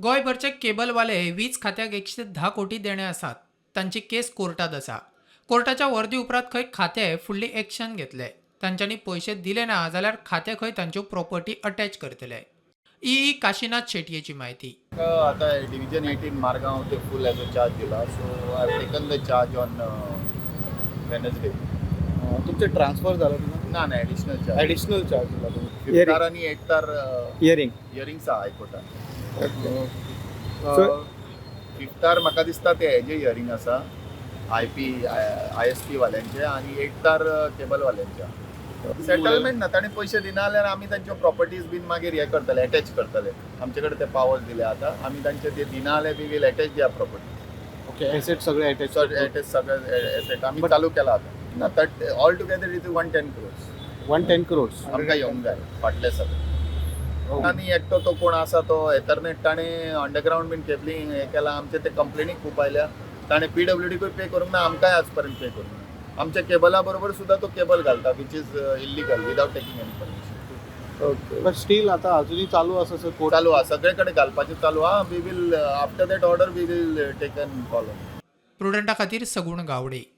गोंयभरचे केबलवाले वीज खात्याक 110 कोटी देणे आसात. तांची केस कोर्टात आसा. कोर्टाच्या वर्दी उपरांत खंय खातें फुडली एक्शन घेतले. तांच्यांनी पयशे दिले ना जाल्यार खातें खंय तांच्यो प्रॉपर्टी अटॅच करतले. ई काशीनाथ शेटयेची म्हायती. आता डिव्हिजन 18 मारगांव ते फुल हेजो चार्ज दिला, so I taken the charge on Wednesday. तुमचे ट्रान्सफर झालं तुला? ना ना, एडिशनल चार्ज. ॲडिशनल चार्ज दिला तुम्ही? फिफ्तार आनी एट्थार. हियरिंग. हियरिंग्स आहा हायकोर्टान. So- फिफ्तार म्हाका दिसता ते हेजे हियरिंग आसा, आय एस पी वाल्यांचे आनी एट्थार केबल वाल्यांचे. सेटलमेंट ना, ताणी पयशे दिना जाल्यार आमी तांच्यो प्रॉपर्टीज बीन मागीर हे करतले, एटॅच करतले. आमचे कडेन ते पावर्स दिले. आतां आमी तांचे ते दिना जाल्यार we will attach their property. Okay, asset सगळे अटॅच. एटॅच सगळे एसेट आमी चालू केला आतां. ना, all together is 110 crores. 110 crores. आमकां येवंक जाय फाटले सगळे. आनी एकटो तो कोण आसा तो एथरनेट, ताणें अंडरग्रावंड बीन केबलिंग हें केलां. आमचे ते कंप्लेनी खूब आयल्या. ताणें पीडब्ल्यूडीकूय पे करूंक ना, आमकांय आज पर्यंत पे करूंक ना. आमच्या केबला बरोबर सुद्दां तो केबल घालता, which is illegal, without taking any permission. Okay, but still आता अजूनही चालू आसा सर कोर्ट? चालू आहा, सगळे कडेन घालपाचें चालू आहा. We will, after that order, we will take and follow. प्रुडंटा खातीर सगुण गावडे.